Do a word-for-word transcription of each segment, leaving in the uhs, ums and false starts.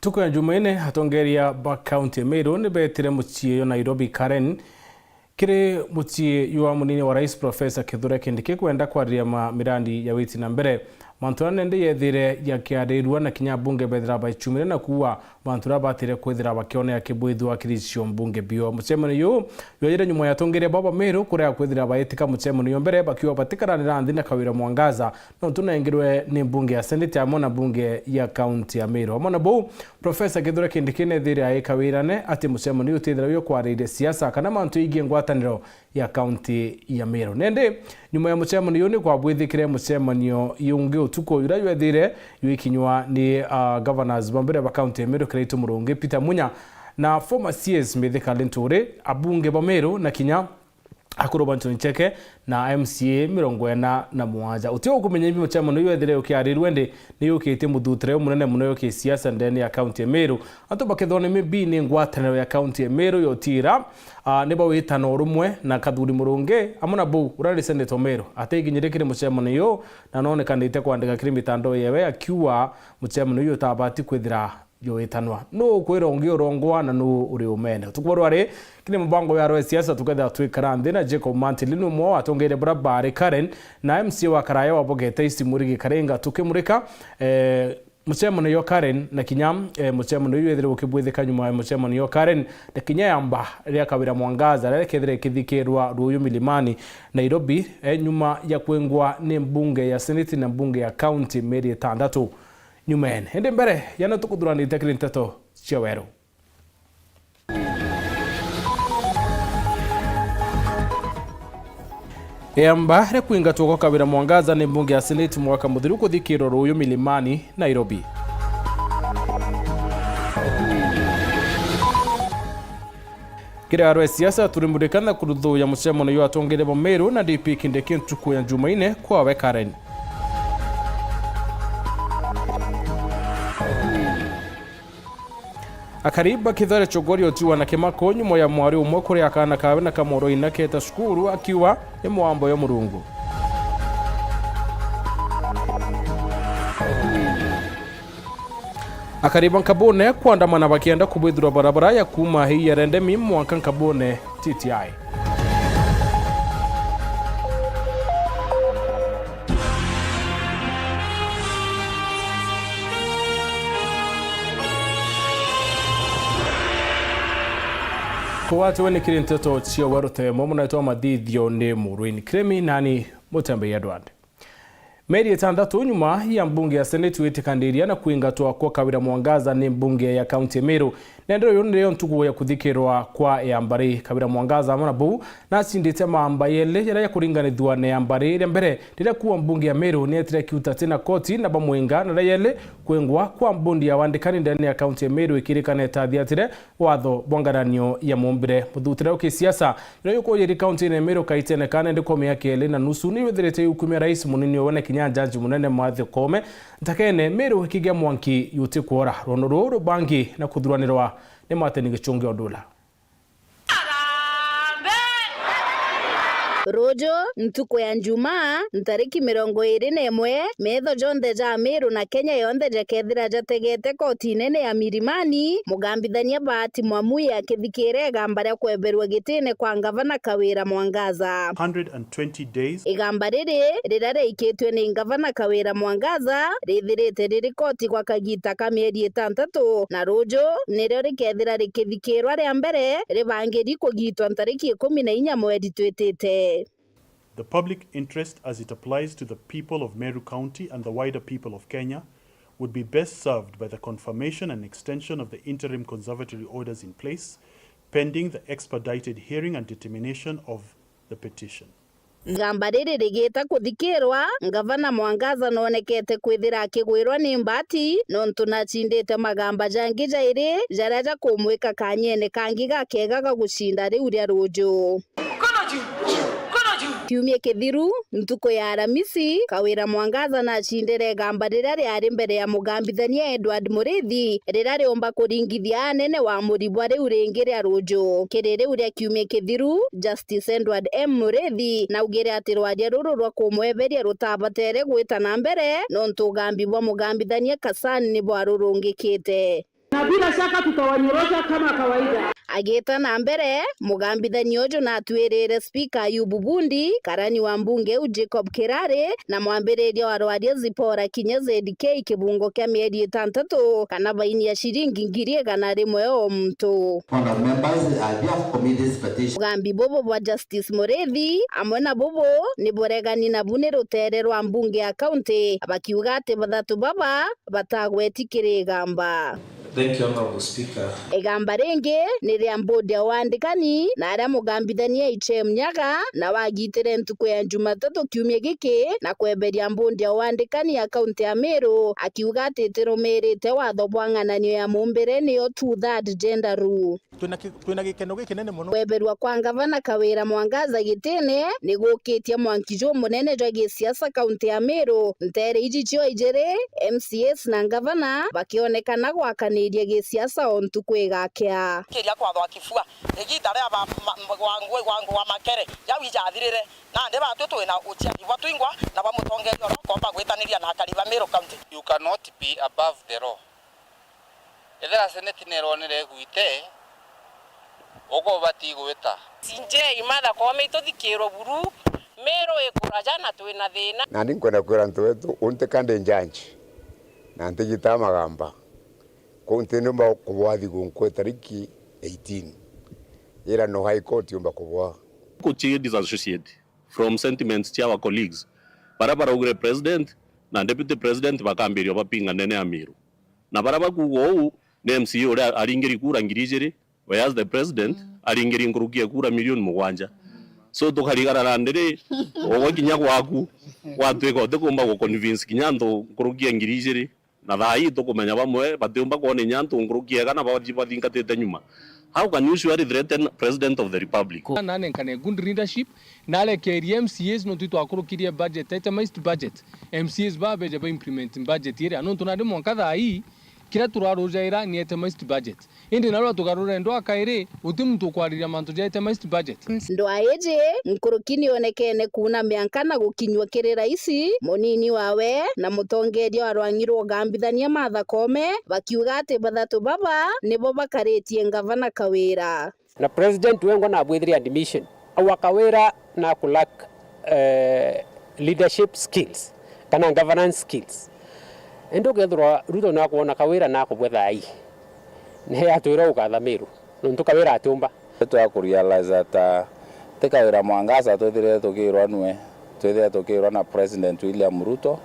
Ntuku ya Jumaine, atongeria ba kaunti ya Meru ni beetire mucii yo Nairobi Karen, kiri mucii jwa munini wa rais Professor Kithure Kindiki kwenda kwariria ma mirandi ya witi na mbere. Mantu aa nende yeethire yakiarirua na kinya abunge beethira baicumire na kuuga mantu aria baatire kwithira bakionea kibwithua kiri cio mbunge bio. Mucemanio juu jwajire nyuma ya atongeria baba Meru kuria kwithira baitika mucemanio mbere bakiuga batikaranira nthi na Kawira Mwangaza nontu nengirwe ni mbunge ya Senate amwe na mbunge ya kaunti ya Meru. Amwe na bau, Professor Kithure Kindiki neethire aikawirane ati mucemanio utithira wi kwariria siasa kana mantu igie ngwataniro ya kaunti ya Meru. Nende, nyuma ya mucemanio ni kwabwithikire mucemanio yungi utuku uria jwethire jwikinywa ni, ah, governors ba mbere ba kaunti ya Meru, Kiraitu Murungi, Peter Munya, na former C S Mithika Linturi, abunge ba Meru na kinya akuru ba Nchoncheke na M C A mirongo ina na mugwanja. Uti ukumenya imbi mucemanio uyu wethire ukiarirue ndi ni yukitie muthutire umunene muno yu kisiasa ndene ya kaunti ya Meru. Antu bakethirwa ni maybe ni ngwataniro ya kaunti ya Meru ya utira, ah, ni bawitana urumwe na Kathuri Murungi, amwe na bau uria ni senator wa Meru. Ateikinyire kiri mucemanio uyu na nonekanite kwandika kiri mitandao yewe akiuga mucemanio uyu utabati kwithira jwitanwa. Nuu ukwira ungi urongwa na nuu uri umene? Utuku bwa rwari, kiri mubango ya rwa siasa tukethira twikara nthi na Jacob Mantili ni umwe wa atongeria baria bari Karen na M C A wa Karaya wa Bogeta East Murigi Karinga tukimurika, eh, mucemanio yo Karen na kinya, eh, mucemanio uyu wethire ukibwithika nyuma ya mucemanio yo Karen na kinya yamba ria Kawira Mwangaza riria kethire ikithikirwa Ruuyu Milimani, Nairobi, eh, nyuma ya kwingwa ni mbunge ya Senate na mbunge ya County mieri itandatu nyumene. Indi mbere ya no tukuthuranite kiri nteto cia weru. Eamba ria kwingatwa kwa Kawira Mwangaza ni mbunge ya Senate mwaka muthiru kuthikirwa Ruuyu Milimani, Nairobi. Kiri arwe siasa turimurika na kuruthuya mucemanio jwa atongeria ba Meru na D P Kindiki ntuku ya Jumaine kwawe Karen. Akari ba Kithure Chogoria utiwa na kimako nyuma ya mwari umwe kuria kaana kawe na kamoro ina keta cukuru akiuga ni mwambo yo Murungu. Akari ba Nkabune kwandamana bakienda kubwithirwa barabara ya kuuma hii ya Rendemi mwanka Nkabune T T I. Kugwatiwe ni kiri nteto cia weru temo munaitwa mathithio ni Murwini Kirimi nani Mutembei Edward. Mieri itandatu nyuma ya mbunge ya Senate gwitikaniria na kwingatwa kwa Kawira Mwangaza ni mbunge ya kaunti ya Meru, na ndeto yo niyo ntuku ya kuthikirwa kwa eamba ri. Kawira Mwangaza amwe na bau nacindite maamba yeli jaria jakuringanithua na eamba ri ria mbere riria kuwa mbunge ya Meru nietire kiuta tina koti na bamwinga na ria yeli kwingwa kwa mbundi ya wandikani ndene ya kaunti ya Meru ikirikana itathiatire watho bwa ngaranio ya mumbire. Muthutire wa kisiasa, riria yukujiri kaunti-ini ya Meru kaitene ka nende kwa miaka iri na nusu, ni yithirite yukumia rais munini owe na kinya jaji munene Martha Koome. Ntakene, Meru ikigia mwanki yuti kwora. Rwono ruu rubangi na kuthuranirwa ni Martin Gichungi Odula. Ruju, ntuku ya Njumaa, ntariki mirongo iri na imwe, metho jonthe ja Meru na Kenya yonthe jakethira jategete koti nene ya Milimani, mugambithania Bahati Mwamuye akithikira igamba ria kweberua gitine kwa ngavana Kawira Mwangaza. Hundred and twenty days. Igamba riri, riria riaikitue ni ngavana Kawira Mwangaza, rithirite riri koti gwa kagita ka mieri itantatu, na ruju nirio rikethira rikithikirwa ria mbere, ribangiri kugitwa ntariki ikumi na inya mweri twitite. The public interest as it applies to the people of Meru County and the wider people of Kenya would be best served by the confirmation and extension of the interim conservatory orders in place, pending the expedited hearing and determination of the petition. Igamba riri rigita kuthikirwa, ngavana Mwangaza noonekete kwithira akigwirwa ni mbati, nontu nacindite magamba jangi jairi jaria jakumwika kanyene kangi gakega ga gucinda riu ria ruju. Kiumia kithiru, ntuku ya Aramisi, Kawira Mwangaza nacindire igamba riria riari mbere ya mugambithania Edward Murithi, riria riumba kuringithia anene wa muribwa riu ringi ria ruju. Kiri riu ria kiumia kithiru, Justice Edward M Murithi naugire ati rwaria ruru rwa kumweberia rutabatere gwita na mbere, nontu ugambi bwa mugambithania Kassan ni bwarurungikite. Na Bila shaka tutawanyorosha kama kawaida. Agiita na mbere, mugambithania uju natwirire Spika Ayubu Bundi, karani wa mbunge iu Jacob Kirari, na mwambiriria wa rwaria Zipporah Kinya Z K kibungo kia mieri itantatu, kana faini ya ciringi ngiri igana rimwe o muntu. Honourable members, I have committed this petition. Bugambi bubu bwa Justice Muriithi amwe na bubu ni buregani nabu ni ruteere rwa mbunge ya kaunti, bakiuga ati bathatu baba batagweti kiri igamba. Thank you, Honourable Speaker. Igamba ringi ni ria mbodi ya wandikani, na aria mugambithania H M Nyaga na wagitire ntuku ya Jumatatu kiumia giki na kweberia mbodi ya wandikani ya kaunti ya Meru, akiuga ati itirumirite watho bwa ng'ananio ya mumbire, niyo two-third gender rule. Twina ki-, twina gikeno gikinene mono. Kweberwa kwa ngavana Kawira Mwangaza gitine ni gukitie mwanki jumunene jwa gisiasa kaunti ya Meru, nteere iji cio ijiri, M C As na ngavana, bakionekana gwakaniria gisiasa o ntuku igakea. Kiria kwathwa kibua, igiita ria ba-, ma-, ma-, wangu, wangu wa makere jau ijathirire, nandi batwi twina uciari bwa twingwa na bwa mutongeria uria ukomba gwitaniria na akari ba Meru County. You cannot be above the law. Ethira seneti neronere igwite, uko ubati gwita. C J Martha Koome ituthikirwe buru, Meru ikuraja na twina thina. Nandi nkwenda kwira antu betu, untika ndi njanji, na ntigitaa magamba. Kuu nti ndiumba kubwa thigu nkwe tariki eighteen. Ira no High Court yumba kubwa. Kuchi disassociate from sentiments cia our colleagues. Baria baraugire president na deputy president bakambiria bapingane ni Amiru. Na baria bakuuga uu ni M C A uria aringiri kura ngiri ijiri, whereas the president aringiri nkuruki ya kura milioni mugwanja. So tukarigara nandi ri, ugwe kinya gwaku, gwatwika utikumba gu convince kinya antu nkuruki ya ngiri ijiri, na thaa ii tukumenya bamwe batiumba kwona inya antu nkuruki ega na bathi-, bathingatite nyuma. How can you surely threaten president of the republic? Na anenkane good leadership, na arekerie M C As, nontu itwakurukirie budget, itemized budget. M C As babeja ba implement budget iria, nontu nandi mwanka thaa ii, kiria turarujaira ni itemized budget. Indi narua tugarure ndwa kairi, guti muntu ukwariria mantu ja itemized budget. Ndwa iji, nkuruki nionekene kuuna mianka na gukinyua kiri raisi, munini wawe, na mutongeria wa rwang'i rwa ugambithania Martha Koome, bakiuga ati bathatu baba nibo bakaritie ngavana Kawira. Na president wengwa nabwithirie admission, au a Kawira na ku lack, eh, leadership skills kana governance skills. Indi ukethirwa Ruto nakwona Kawira nakubwe thaa ii, ni atwira ukatha Meru, nontu Kawira atiumba. Twakurealize ata ti Kawira Mwangaza twithirire tukirwa nue, twithire tukirwa na President William Ruto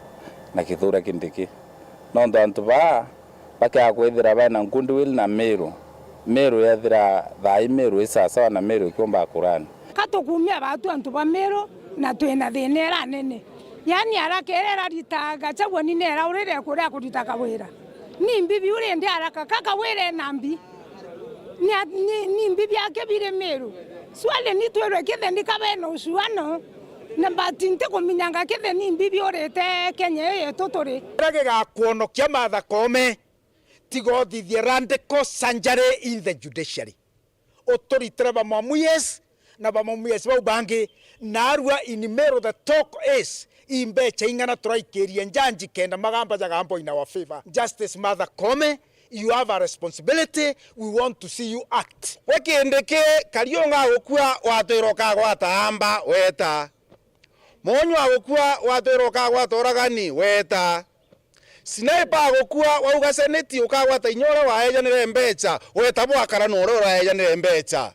na Kithure Kindiki. Nontu antu baa bakea kwithira bena goodwill na Meru. Meru yethira thaa ii Meru i sawasawa na Meru ikiumba kurani. Ka tukumia batu antu ba Meru na twina thina ira nene. Yaani haraka iria irarita Gachagua ni nera urire kuria kurita Kawira. Ni mbibi uri ndi haraka, ka Kawira ena mbi. Ni a-, ni, ni mbibi ake biri Meru. Swali ni twirwe kitheni ka bena ucuano, na but ntikuminyanga kitheni mbibi urite Kenya ii yetu turi. Kiria gigakwonokia Martha Koome, tiga uthithie radical surgery in the judiciary. Uturitire ba Mwamuyes na ba Mwamuyes bau bangi, narua in Meru the talk is, i mbecha ing'ana turaikirie njanji kenda magamba jagambwa in our favor. Justice Martha Koome, you have a responsibility, we want to see you act. Gwe Kindiki, Kariunga agukua, watwira ukagwata amba, weta. Munyu agukua, watwira ukagwata uragani, weta. Sniper agukua, wauga seneti ukagwata inya uria waejanire mbecha, weta bwakara na uria uraejanire mbecha.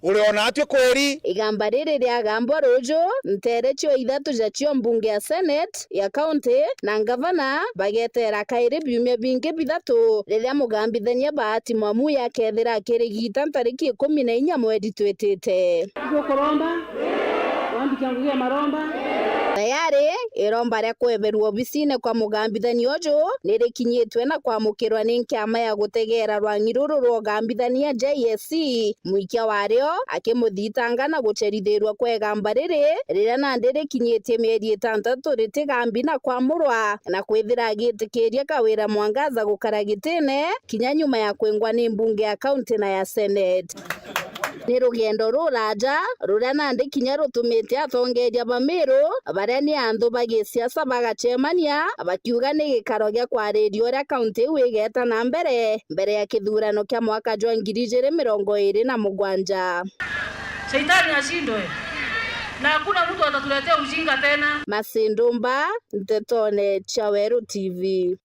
Uriona atwi kweri? Igamba riri riagambwa ruju, ntere cio ithatu ja cio mbunge ya Senate ya county na ngavana bagetera kairi biumia bingi bithatu, riria mugambithania Bahati Mwamuye akethira akirigita ntariki ikumi na inya mweri twitite. Tukuromba, wambikia ngugi ya maromba. Tayari, iromba ria kweberua obisine kwa mugambithania uju nirikinyitwe na kwamukirwa ni nkiama ya gutegera rwang'i ruru rwa ugambithania J S C, mwikia wario akimuthitanga na gucerithirua kwa igamba riri, riria nandi rikinyitie mieri itantatu ritigambi na kwamurwa, na kwithira agitikiria Kawira Mwangaza gukara gitine, kinya nyuma ya kwingwa ni mbunge ya county na ya senate. Ni rugendo ruraja ruria nandi kinya rutumite atongeria ba Meru, baria ni anthu ba gisiasa, bagacemania, bakiuga ni gikaro gia kwariria uria kaunti iu igeta na mbere, mbere ya kithurano kia mwaka jwa ngiri ijiri mirongo iri na mugwanja. Shetani ashindwe, na hakuna mtu atatuletea ujinga tena. Masindumba, Ntetone cia Weru T V.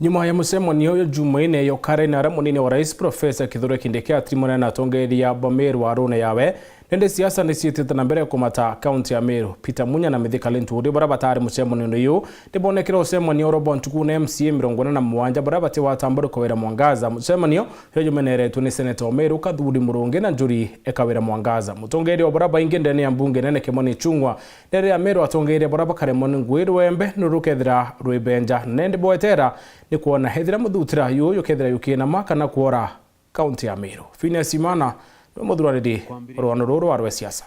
Nyuma ya mucemanio uyu Jumaine yokare na aria munini wa rais Professor Kithure Kindiki atirimone na atongeria ba Meru arune yawe, nende siasa ni ciitite na mbere kumata kaunti ya Meru. Peter Munya na Mithika Linturi, baria batari mucemanio uyu, nibonekire ucemanio oro bwa ntuku na M C A mirongo ina na mugwanja baria bati watamburi Kawira Mwangaza. Mucemanio uyu jumeneretwe ni seneta wa Meru Kathuri Murungi na njuri e Kawira Mwangaza. Mutongeria wa baria baingi ndene ya mbunge nene Kimani Ichung'wa, riria Meru atongeria baria bakaremwa ni ngui rwembe nurukethira rwibenja, nende bwetera ni kwona ethira muthutira yu yukethira yukinama kana kwora kaunti ya Meru. Phineas Imana ni muthurariri rwano ruru rwa siasa.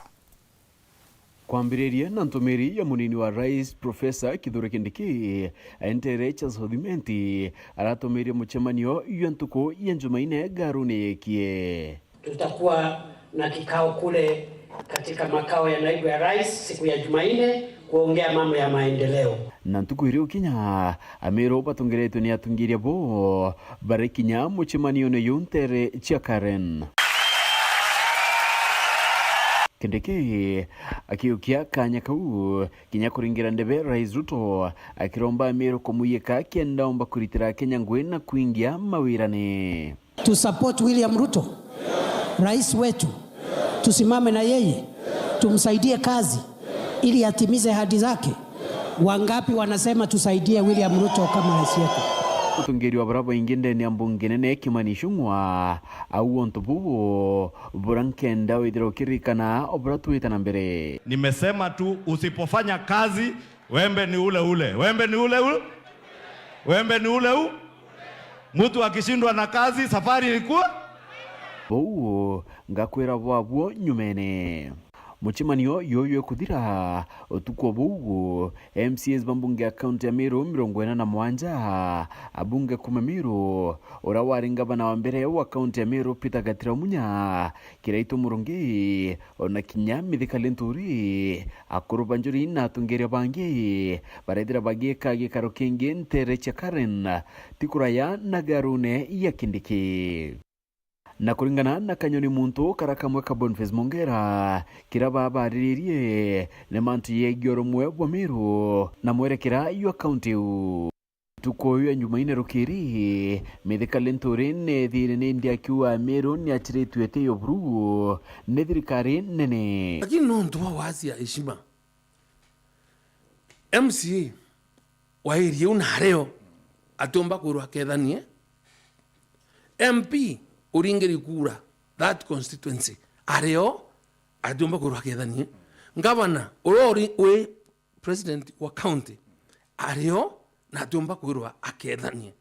Kwambiririe na ntumiri ya munini wa rais Professor Kithure Kindiki, entere cha South Imenti, aratumirie mucemanio jwa ntuku ya Jumaine ngaruni yekie. Tutakuwa na kikao kule katika makao ya naibu ya rais siku ya Jumanne kuongea mambo ya maendeleo. Na ntuku iri ukinya, Ameru batongeretwe ni atongeria bo bari kinya mucemanione yu ntere cia Karen. Kindiki akiukia kanya kau kinya kuringira ndebe Rais Ruto, akiromba Ameru kumuyika kenda omba kuritira Kenya ngui na kuingia mawirane. To support William Ruto, rais wetu, tusimame na yeye, tumsaidie kazi ili atimize ahadi zake. Wangapi wanasema tusaidie William Ruto kama rais wetu? Mutongeria wa baria baingi ndene ya mbunge nene Kimani Ichung'wa, au untu bubu buria nkenda withira ukiririkana o buria twita na mbere. Nimesema tu, usipofanya kazi, wembe ni ule ule. Wembe ni ule ule. Wembe ni ule u. Mtu akishindwa na kazi, safari ilikuwa. Bou ngakwira bwabuo nyumene. Mucemanio yuyu ikuthira utuku o bou, M C As ba mbunge ya kaunti ya Meru mirongo ina na mwanja, abunge kuma Meru, uria wari ngavana wa mbere wa kaunti ya Meru Peter Gatira Munya, Kiraitu Murungi, ona kinya Mithika Linturi, akuru ba njuri na atongeria bangi barethira bagiika gikaro kingi ntere cia Karen, ti kuraya na garune ya Kindiki. Na kuringana na kanyoni muntu kara kamwe ka Boniface Mongera, kira babariririe ni mantu yegie urumwe bwa Meru na mwerekera jwa kaunti iu. Ntuku ya Jumaine rukiri, Mithika Linturi neethire ni ndi akiuga Meru ni achiritue ti yo buru ni thirikari nene. Lakini nontu bwa wasia heshima, M C A wa area iu nario atiumba kwirwa akethanie. M P uringiri kura that constituency ario atiumba kwirwa akethanie. Ngavana uria uri wi president wa county ario na atiumba kwirwa akethanie.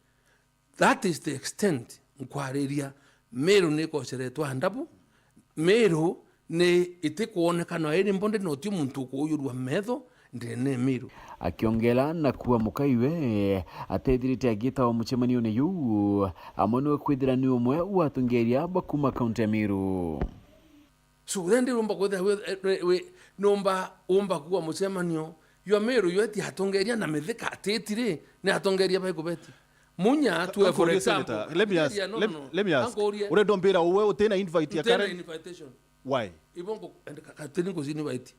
That is the extent nkwariria. Meru ni ikoceretwe andabu. Meru ni itikwonekana iri mbo ndiri na uti muntu ukuujurua metho ndene Meru. Akiongera na kuuga mukaiwe atethirite agitawa mucemanione juu, amwe niwe kwithira ni umwe wa atongeria ba kuuma kaunti ya Meru. So then ndi rumba kwithira wi, wi, wi, numba umba kuuga mucemanio jwa Meru jweti atongeria na Mithika atitiri ni atongeria baiku beti. Munya tuwe for Ankurie example. Senator, let me ask, Senator, no, let, no, no. Let me ask. Ankurie. Urenda umbira uwe utina invite ya Karen? Invitation. Why? Ibongo and katini kuzi invite.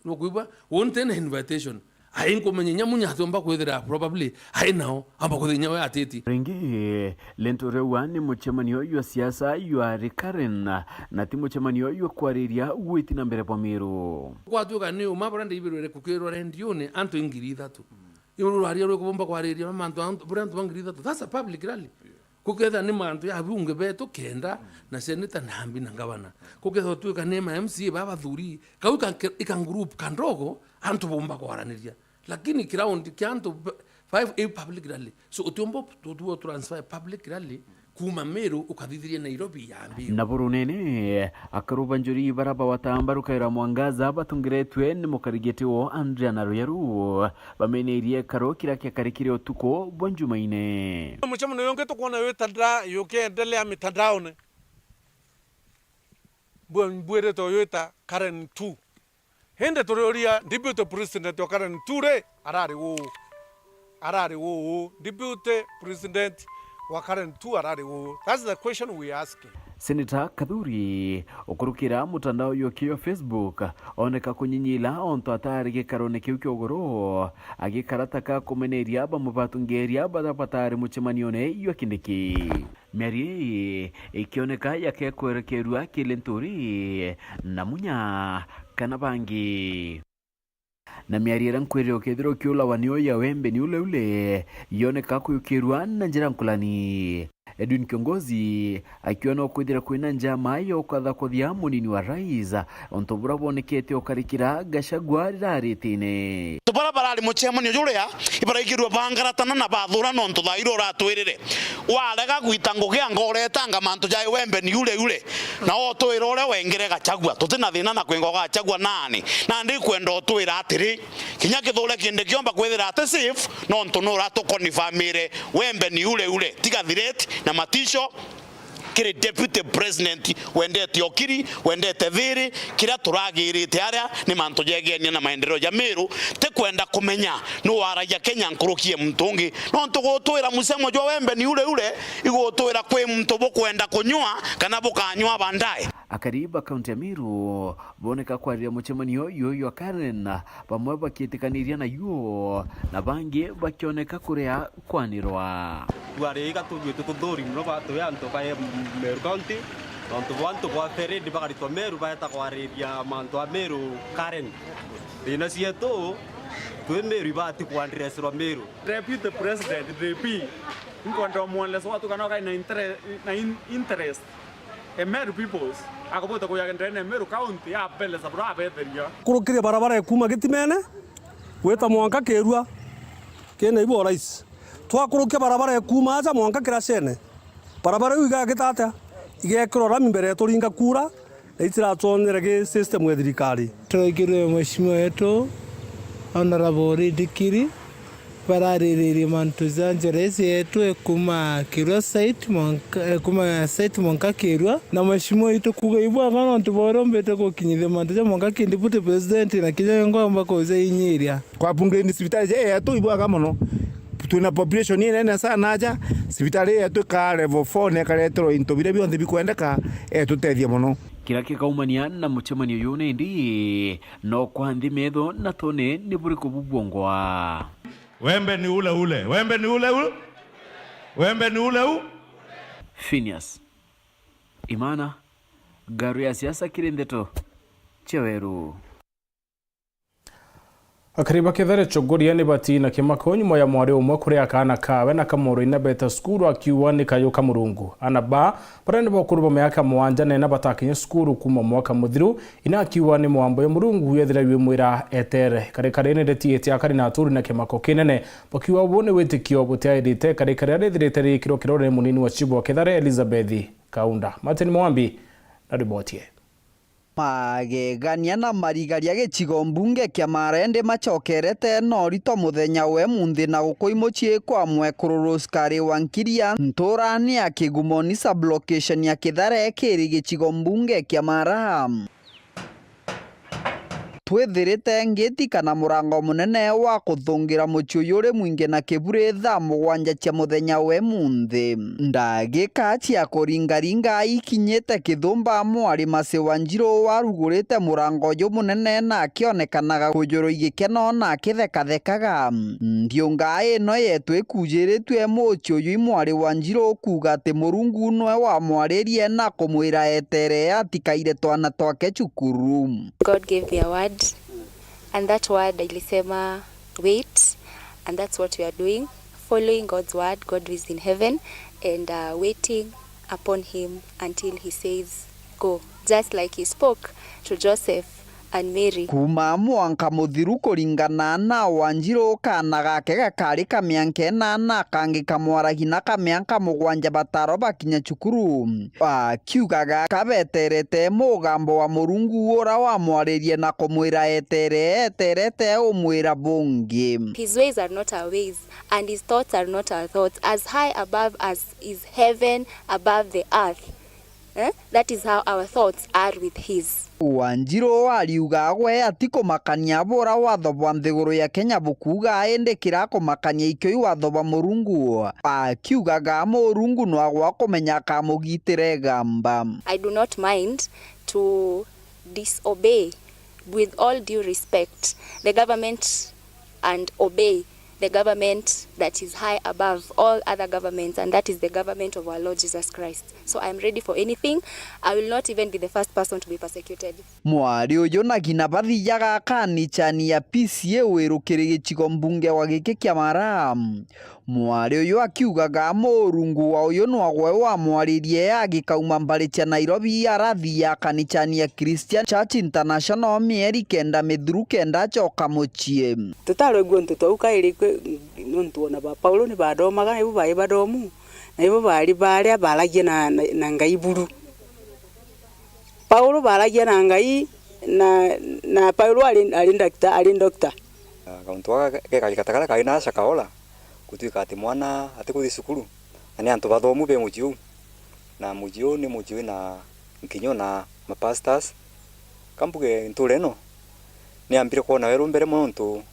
Nukwigua, untina invitation. Ai nkumenya inya Munya atiumba kwithira probably ai nao amba kwithira inya we atiti. Ringi, Linturi auga ni mucemanio jwa siasa jwa Karen, na ti mucemanio jwa kwariria gwiti na mbere bwa Meru. Kwatuika ni uma buria ndibirwire kukirwa rendione antu ngiri ithatu. Iu rwaria rwi kubumba kwariria mantu antu, buria antu ba ngiri ithatu. That's a public rally. Kukethira ni mantu ya abunge betu kenda na seneta na ambi na ngavana. Kukethira tuika ni ma M C A ba bathuri, kau ika, ika group kandogo, antu bumba kwaraniria. Lakini ground kia antu b-, five a public rally. So utiumba tu, tu transfer public rally kuma Meru ukathithiria Nairobi yambi. Na burunene, akaru ba njuri bara bawatamba rukaira Mwangaza batungiretwe ni mukarigiti wo Andrea na Ruyaru. Bameneirie karo kiria kiakarikire utuku bwa Njumaine. Mucemanio yungi tukwona wi tandra yukiendelea mitandaone. Mbwirite uyu ita Karen two. Indi turiuria Deputy President wa Karen two ri, arari uu? Arari uu? Deputy President wa Karen two arari uu? That's the question we are asking. Senator Kathuri, ukurukira mutandao yuki wa Facebook, oneka kunyinyila ontu atari gikarone kiu kia ugoro, agikara taka kumeneria bamwe batungiria baria batari mucemanione jwa Kindiki. Miario ii ikioneka yakekwerekerua kiri Nturi na Munya kana bangi. Na miario iria nkwirire ukethirwa ukiulawa ni uya Wembe ni ule ule, yoneka kuyukirua na njira nkulani. Edwin Kiongozi akiona ukwithira kwina njama ya ukathakuthia munini wa rais, untu buria bwonekete ukarikira Gachagua riria ari itine. Antu baria barari mucemanio juria ibaraigirue bangaratana na bathurana untu thaa iria uratwirire. Warega gwita ngugi anga uretanga mantu ja Wembe ni ule ule, na utwira uria wengire Gachagua. Tuti na thina na kwinga Gachagua nani. Nandi kwenda utwira atiri, kinya Kithure Kindiki omba kwithira ati safe, nontu nuratukonifamire Wembe ni ule ule. Tiga threat na matisho kiri Deputy President wendete ukiri, wendete thiri, kiria turagirite aria ni mantu jegenia na maendeleo ja Meru, ti kwenda kumenya nu waragia Kenya nkuruki e muntu ungi. Nontu gutwira musemo jwa Wembe ni ule ule, igutwira kwi muntu bukwenda kunyua kana bukanyua baadaye. Akari ba kaunti ya Meru boneka kwariria mucemanio juju jwa Karen, bamwe bakietikaniria najuo na bangi bakioneka kuria kwanirwa. Bwari iga tugwite tuthuri muno ba twi antu ba Meru County, nontu bwa antu bwa Feredi bagaritwa Meru baeta kwariria mantu a Meru Karen. Thina cietu twi Meru ibati kwandiresirwa Meru. Deputy President D P, nkwenda umwonelesa watu kana ukai na intere-, na in-, interest. A Meru peoples, akubwita kuya ndene Meru County, ya mbele sabura abetheria. Kurukiria barabara ekuma Gitimene, gwita mwanka Kirua, kina ibo rais. Twakurukia barabara ekuma aja mwanka Kiracene. Barabara iu igagita atia? Igekirwa rami mbere ya turinga kura, na itiratwonere gi system ya thirikari. Turaigirwe mheshimiwa wetu, Honorable Reid Kiri, barariririe mantu ja njira iji yetu ekuma Kirua site mwanka, ekuma site mwanka Kirua. Na mheshimiwa itu kuuga ibwaga nontu bwa uria umbite gukinyithia mantu ja mwanka ki deputy president na kinya ngomba kujainyiria. Kwa upgrade cibitari ja yetu ibwaga mono. Twina population inene sana aja, cibitari yetu ikaa level four na ikareterwa into biria bionthe bikwendeka, etutethia mono. Kiria gikaumania na mucemanio uyu ni ndi, no kwa nthi metho na tone ni buriku bubwongwa. Wembe ni ule ule. Wembe ni ule ule. Wembe ni ule u. Phineas Imana, Ngaru ya siasa kiri ndeto cia Weru. Akari ba Kithere Chogoria ni bati na kimako nyuma ya mwari umwe kuria kaana kawe na kamoro ina beta cukuru akiuga ni kayo ka Murungu. Ana ba, baria ni bokuru ba miaka mugwanja na ina batakinye cukuru kuma mwaka muthiru, ina akiuga ni mwambo ya Murungu yethira yumwira etere. Kare kare ni ndeti eti akari na aturi na kimako kinene, bakiuga ubu ni witikio butiairite kare kare arethirite rikiro kirore munini wa Chibo wa Kithere Elizabeth Kaunda. Martin Mwambi na riboti ye. Magegania na marigaria gicigo mbunge kia Marende macokerete na urito muthenya wa emunthi na gukui mucii kwa mwekuru Rosemary Wankiria, nturani ya Kigumoni sub-location ya Kithere kiri gicigo mbunge kia Mara. Twithirite ngiti kana murango munene wa kuthungira mucii uyu uri mwingi na kiburi thaa mugwanja cia muthenya wa emunthi. Ndagika cia kuringaringa ikinyite kithumba, mwari Masi Wanjiru warugurite murango uyu munene na akionekanaga kujurwa i gikeno na akithekathekaga. Ndiunga ino yetu ikujiritue mucii uyu i mwari Wanjiru kuuga ati Murungu nwe wamwaririe na kumwira etere atikaire twana twake cukuru. God gave me a word, and that word ilisema, "Wait," and that's what we are doing, following God's word. God is in heaven, and, uh, waiting upon him until he says, "Go," just like he spoke to Joseph and Mary. Kuuma mwanka muthiru, kuringana na Wanjiru, kaana gake gakari ka mianka inana, kangi ka mwaragi na ka mianka mugwanja bataro bakinya cukuru. Akiugaga kabeterete mugambo wa Murungu ura wamwaririe na kumwira etere, eterete umwira bungi. His ways are not our ways, and his thoughts are not our thoughts. As high above as is heaven above the earth, Eh? That is how our thoughts are with his. Wanjiru ariuga gwe atikumakania bura watho bwa nthiguru ya Kenya bukuuga, indi kira kumakania ikio i watho bwa Murungu, akiugaga Murungu no agwa kumenya akamugitira igamba. I do not mind to disobey, with all due respect, the government and obey the government that is high above all other governments, and that is the government of our Lord Jesus Christ. So I am ready for anything. I will not even be the first person to be persecuted. Mwari uyu na gina bathijaga kanichani ya P C A Wiru kiri gicigo mbunge wa giki kia Mara. Mwari uyu akiugaga Murungu wa uyu nwagwe wamwaririe agikauma mbari cia Nairobi arathiia kanichani ya Christian Church International mieri kenda mithiru kenda acoka mucii. Tutarwigua untu twau kairi kwi, nontu ona ba Paulo ni baathomaga, na ibo baari bathomu, na ibo baari baria baaragia na, na, na Ngai buru. Paulo baaragia na Ngai, na, na Paulo ari, ari ndakta-, ari ndokta. Kauntu gaka ge karigata karia kaari na Asha Kaola, gutwika ati mwana atikuthi cukuru, na ni antu bathomu be mucii uu, na mucii uu ni mucii wina nkinyo na ma pastors. Ka mbuge ntuura ino ni yambire kwona weru mbere mono, nontu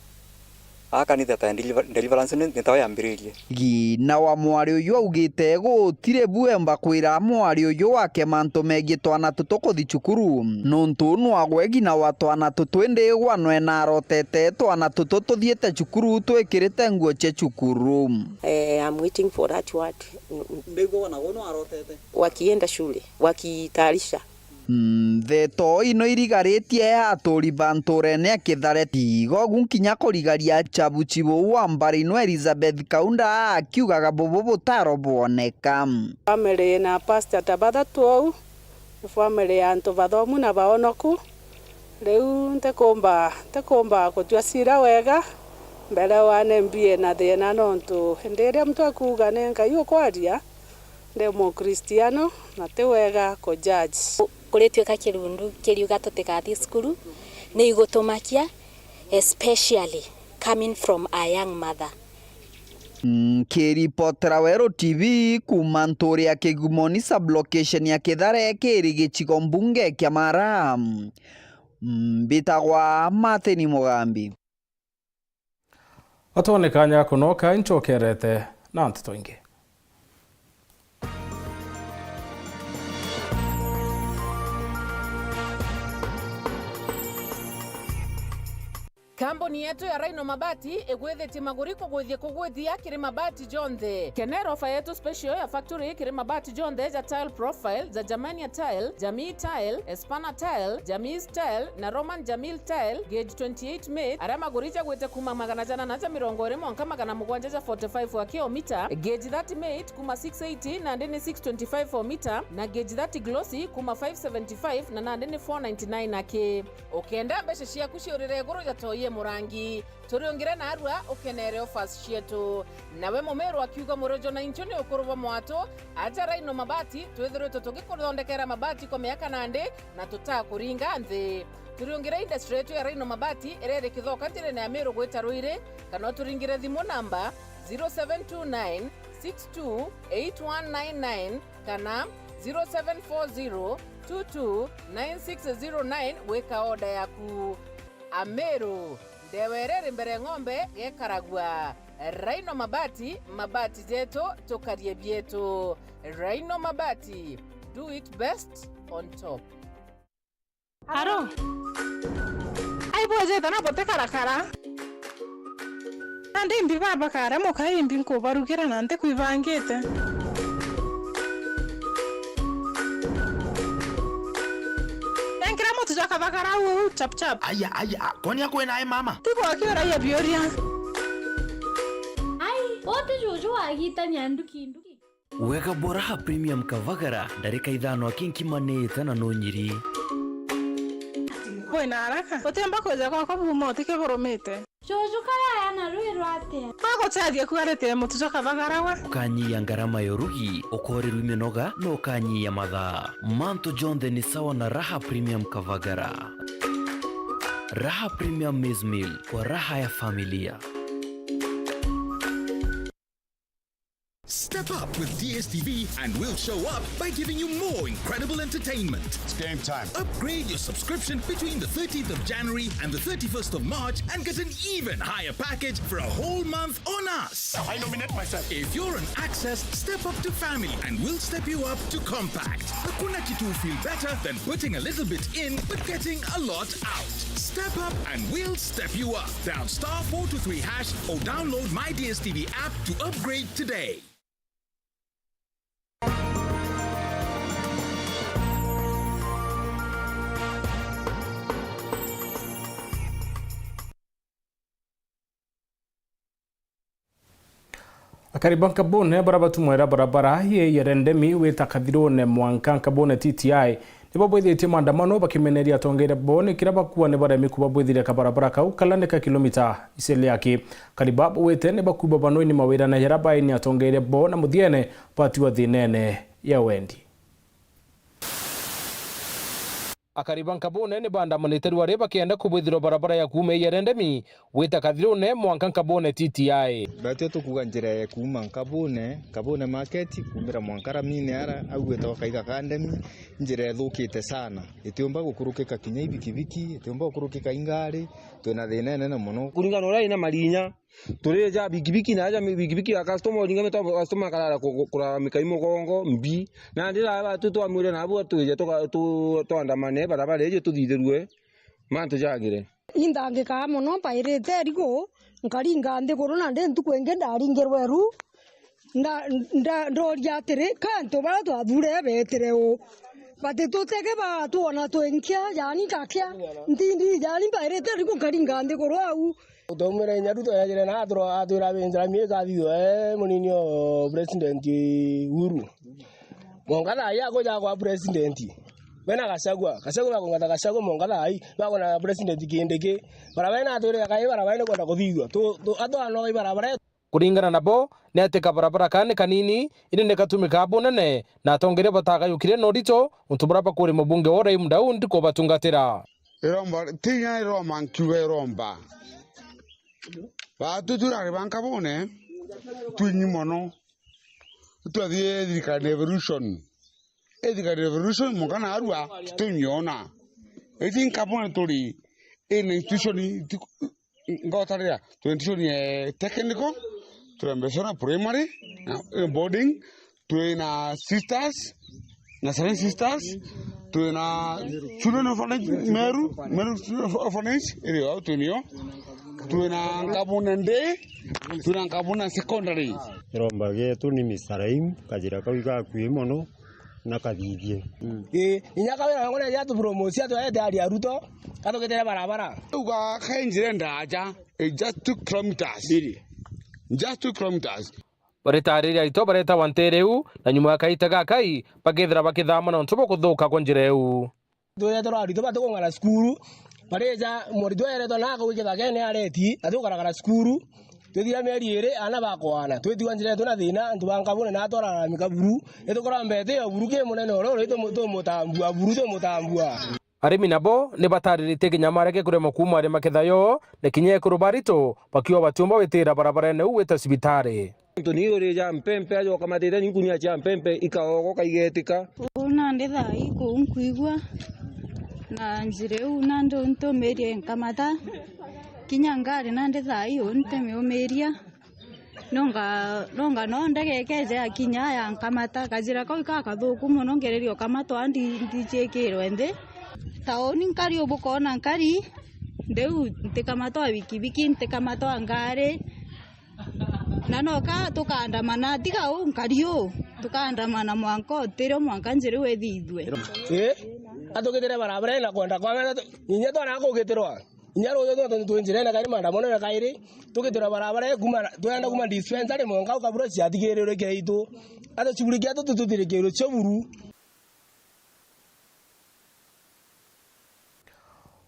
aa kanitha ta ya deliver-, deliverance ni, ni tao yambiririe. Gina wa mwari uyu augite gutiri buemba kwira mwari uyu wake mantu megii twana tutu kuthi cukuru, nontu uu nwagwe gina wa twana tutu, indi gwa nwe na arotete twana tutu tuthiite cukuru twikirite nguo cia cukuru. Eh, I'm waiting for that word. Ndaigua wana gunu arotete. Wakienda shule, wakitayarisha. Mm, ntheto ino irigaritie aturi ba nturene ya Kithareti, igogu nkinya kurigaria chabuchi buu wa mbari no Elizabeth Kaunda akiugaga bubu butaro bwoneka. Family na pastor ta bathatu au, ni family ya antu bathomu na baonoku. Riu ntikumba, ntikumba gutua cira wega mbere wa N M B A na thina, nontu hindi iria muntu akuuga ni Ngai ukwaria, ndi Mukristiano na ti wega ku judge. Kuritwika kirundu kiriuga tutikathi cukuru, ni igutumakia, especially coming from a young mother. Nkiripotera Weru T V kuuma ntuuri ya Kigumoni sub-location ya Kithare kiri gicigo mbunge kia Mara, mbitagwa Martin Mugambi. Atwone kanya kunoka incokerete na nteto ingi. Kambuni yetu ya Rhino Mabati igwithitie maguri kugwithia kugwithia kiri mabati jonthe. Kenera ofa yetu special ya factory kiri mabati jonthe ja tile profile, ja Germania tile, Jamii tile, Espana tile, Jamii tile na Roman Jamil tile, gauge twenty-eight mate, aria maguri jagwite kuuma magana janana ja mirongo iri mwanka magana mugwanja ja forty-five aki o mita, gauge thirty mate kuuma six eighty nandi ni six twenty-five o mita, na gauge thirty glossy kuuma five seventy-five na nandi ni four ninety-nine aki. Ukenda mbeca ciaku ciurire iguru ja toi e murangi, turiungire narua ukenere offers cietu. Nawe mumiru akiuga, murojo na inchu ni ukuru bwa mwatu, aja Rhino Mabati, twithiritwe tugikuthondekera mabati kwa miaka nandi na tutakuringa nthi. Turiungire industry yetu ya Rhino Mabati iria iri Kithoka njirene ya Miru gwita Ruiri, kana uturingire thimu namba zero seven two nine six two eight one nine nine kana zero seven four zero two two nine six zero nine gwika order yaku. Amiru, ndewa iria iri mbere ng'ombe gekaragua. Rhino Mabati, mabati jetu, tukarie bietu. Rhino Mabati, do it best on top. Aro? Ai bwejete na butikarakara? Nandi imbi baba kare muka imbi nkubarugira na ntikwibangite. Nenkira mutu jwa kathagara uu chap chap. Aya, aya, kwani akwena ai mama? Tigo akiuragia biuria. Ai, wote juju wagitania nduki nduki. Wega bwa Raha Premium Kavagara, ndarika ithano aki nkima ni ita na nunyiri. Kwina haraka. Utiumba kwija gwakwa buuma utike burumite. Juju kaya aya na rwi rwatia? Aguchathia kuarite mutu jwa kavagara we. Ukanyia ngarama ya urugi, ukorirua minoga, na ukanyia mathaa. Mantu jonthe ni sawa na Raha Premium Kavagara. Raha Premium Maize Meal, kwa raha ya familia. Step up with D S T V and we'll show up by giving you more incredible entertainment. It's game time. Upgrade your subscription between the thirteenth of January and the thirty-first of March and get an even higher package for a whole month on us. I nominate myself. If you're on Access, step up to Family and we'll step you up to Compact. Hakuna kitu feel better than putting a little bit in but getting a lot out. Step up and we'll step you up. Dial star four two three hash or download My D S T V app to upgrade today. Akari ba Nkabune baria batumwera barabara ye Yerendemi wita Kathirune mwanka Nkabune T T I nibo bwithitie maandamano bakimeneria atongeria bo ni kiria bakua ni baremi kuba bwithiria kabarabara kau kala ni ka kilomita iceliaki. Akari ba bwite ni bakuba banwe ni mawira na jaria baini atongeria bo na muthiene batiwa thinene ya wendi. Akari ba Nkabune ni baandamanite rwari bakienda kubwithirwa barabara ya kuuma Iyerendemi gwita Kathirune mwanka Nkabune T T I. Batwi tukuuga njira ya kuuma Nkabune, Nkabune market, kuumira mwanka Ramine ara, au gwitagwa Kaiga Academy, njira ithukite sana. Itiumba gukurukika kinya ibikibiki, itiumba gukurukika ingari, twina thina inene mono. Kuringana na uria ina marinya, turija bikibiki na aja bikibiki ya customer, uringa mita customer akarara ku-, ku-, kuraramika i mugongo mbi. Nandi raba tu twamwire nabu twije tuka-, tu-, twandamane barabara iji tuthithirue mantu jagire. Inthangikaga mono, mpairite rigu, nkaringa nthiguru, nandi ntuku ingi ndaringirwe ru. Nda-, nda-, ndoria atiri, ka antu baria twathuurire beetire u? Batitutege batwona twi nkia, yaani ngakia, ntindi, yaani mbairite rigu nkaringa nthiguru au. Twaumire inya Ruto yajire na atwira, atwira Benjamin Kathithu, ee, munini o President Uhuru. Mwanka thaa ii akuja kwa President. Bena Gachagua, Gachagua bakungata Gachagua mwanka thaa ii, bakona President Kindiki. Barabara ina atwirire kai barabara ni kwenda kuthithua. Tu, tu, atwanoga ibarabara. Kuringana nabo, ni ati kabarabara kaa ni kanini, indi ni katumikaa bunene, na atongeria batagayukire na urito untu buria bakuri mubunge wa Raim Daudi kubatungatira. Iromba, tinya iroma nkiuga iromba. Batu turari ba Nkabune, twinyi mono. Twathie thirikari revolution. Ethika revolution mwanka narua titumiona. Iti Nkabune turi ina institution ti-, ngotarira, turi institution ya technical, turi Mbesona primary, na, eh, boarding, turi na sisters, na seven sisters, turi na children orphanage, Meru, Meru orphanage, iri au turi nio. Turi na Nkabune day, turi na Nkabune secondary. Iromba gietu ni Mister Raim, kajira kau igakui mono. Na kathithie. Ii, inya kawira wengwa neja atupromosia twete ari a Ruto, atugitere barabara. Uga kai njira ndaja, it's just two kilometers. Really? Just two kilometers. Baritariria aito baretawa ntere iu, na nyuma ya kaita gakai, bakethira bakithama nontu bwa kuthuka kwa njira iu. Twetherwa aritwa batikung'ana cukuru, barija muritwa eretwa na akauga kithagene areti, atigukaragara cukuru, twithira mieri iri, aana bakwaana, twitigwa njira yetu na thina, antu ba Nkabune na atwarararamika buru, itukurambete yo buru ki munene uria uri tumu-, tumutambua, buru tumutambua. Arimi nabo ni batariritie kinya mareke kuremwa kuuma ari maketha yo, na kinya ekuru barito, bakiuga batiumba witira barabarene uu wita cibitari. Anthony urija mpempe aja ukamatite ni nkunia cia mpempe ikaogo kaigetika. Uu nandi thaa ii kuu nkwigua na njira iu nandi untumirie nkamata. Kinya ngari nandi thaa ii uu ntimiumiria. Nonga, nonga no ndege ikeja yakinya yankamata. Kajira kau ikakathuku mono ngereria ukamatwa ndi-, ndichikirwe nthi. Tauni nkari ubukoona nkari, ndiu ntikamatwa bikibiki, ntikamatwa ngari. Na noka tukaandamana, tiga uu nkari uu, tukaandamana mwanka utirio, mwanka njira iu ithithue. Ii, atugitire barabara ina kwenda kwa wena tu-, inya twara kugitirwa. Inya ruuju tu-, tu-, twi njirene kairi maandamano na kairi, tugitirwa barabara ii kuma, twenda kuma dispensary mwanka ukabura ciathigirirwe kira itu. Atucugurikia tu, tu-, tuthirikirwe cio buru.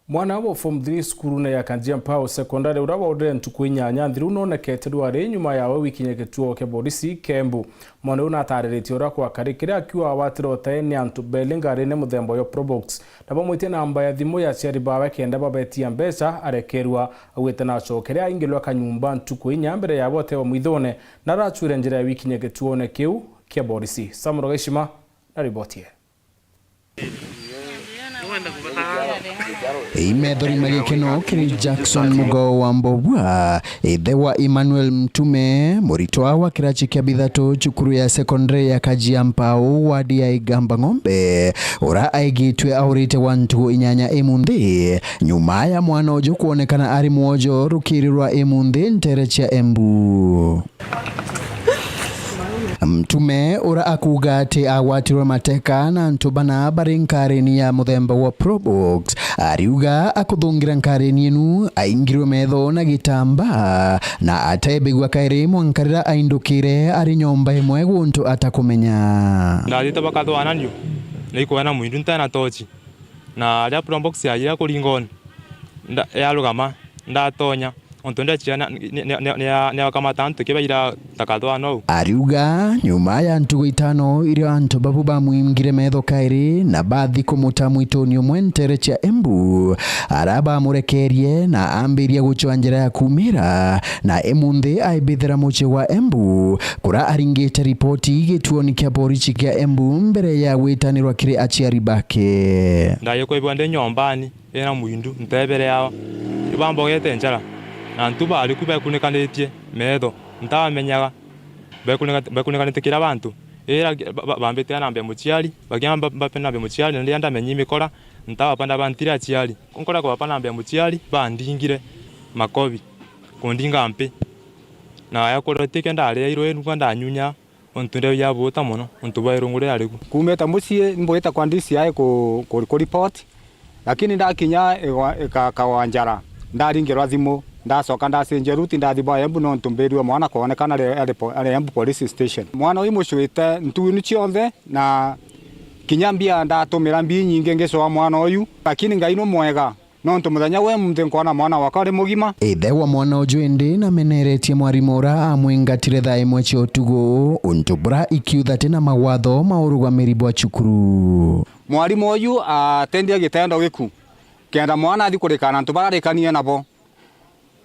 Mwana wa form three cukurune ya Kajiampao Secondary, uria waurire ntuku inyanya nthiru, nonekete rwari nyuma yawe gwikinyia gituo kia borisi kia Embu. Mwana uyu natariritie uria gwakarikire akiuga agwatire utae ni antu beli ngarine muthemba wa Probox, na bamwitie namba ya thimu ya aciari bawe kenda babetia mbeca arekerua. Augite nacokeria aingirwe kanyumba ntuku inya mbere ya bote wa mwithone, na aracuire njira ya gwikinyia gituone kiu kia borisi. Samuel Gaishima na riboti ii. Imethori magikeno kiri Jackson Mugao wa Mbobua, ithe wa Emmanuel Mtume, muritwa wa kirachi kia bithatu cukuru ya secondary ya Kajiampao, wadi ya Igamba Ng'ombe, ura aigitwe aurite gwa ntuku inyanya imunthi, nyuma ya mwana uju kwonekana ari mwojo rukiri rwa imunthi ntere cia Embu. Mtume, ura akuuga ati agwatirwe mateka na antu bana bari nkarini ya muthemba wa Probox, ariuga akuthungira nkarini inu, aingirwe metho na gitambaa, na atebigwa kairi mwanka riria aindukire ari nyomba imwe guntu atakumenya. Ndathiite bakathwananio, na ikwena mwindu ntena tochi. Na riria Probox yaajire kuringoni, nda-, yarugama, ndatonya, ontu ndechia na, ni, ni, ni, ni, niakamata antu kibaira takathwana uu. Ariuga, nyuma ya ntuku itano iria antu babu bamwingire metho kairi na bathi kumuta mwituni umwe ntere cia Embu, ara bamurekerie na ambiria gucwa njira ya kumira, na imunthi aibithira mucii wa Embu, kura aringite ripoti gituoni kia borisi kia Embu mbere ya gwitanirwa kiri aciari bake. Ndaye kwibwa ndi nyombani ina mwindu ntebere yao, ibambogete njara, na antu bariku bekunikanitie metho, ntamenyaga, bekunika-, bekunikanitie kira bantu. Ira ba-, ba-, bambite namba ya muciari, bakiamba mbape namba ya muciari, na riria ndamenyire mikora, ntawapa ndabantire aciari. Nkora kwapa namba ya muciari, bandingire makobi, kundinga mpi. Na yakurwa tike ndaria irwe nigwa ndanyunya, untu ndio yabuta mono, untu bwa irungu riria riku. Kuumite mucii, mbwite kwa D C I ku, ku, ku report, lakini ndakinya igwa-, ika-, Kawanjara, ndaringirwa thimu, ndacoka ndacenjia route, ndathi bwa Embu, nontu mbirue mwana kwonekana ari, ari po-, ari Embu Police Station. Mwana uyu mucwite ntuuni cionthe, na kinya mbia ndatumira mbi nyingi ngicoa mwana uyu, lakini Ngai ni mwega. Nontu muthenya we munthi nkwona mwana wakwa ari mugima. Ithe wa mwana uju indi nameneretie mwarimu ura amwingatire thaa imwe cia utugu, untu bura ikiutha ati na mawatho ma urugamiri bwa cukuru. Mwarimu uyu atendie gitendo giku, kenda mwana athi kurikana na antu bararikanie nabo.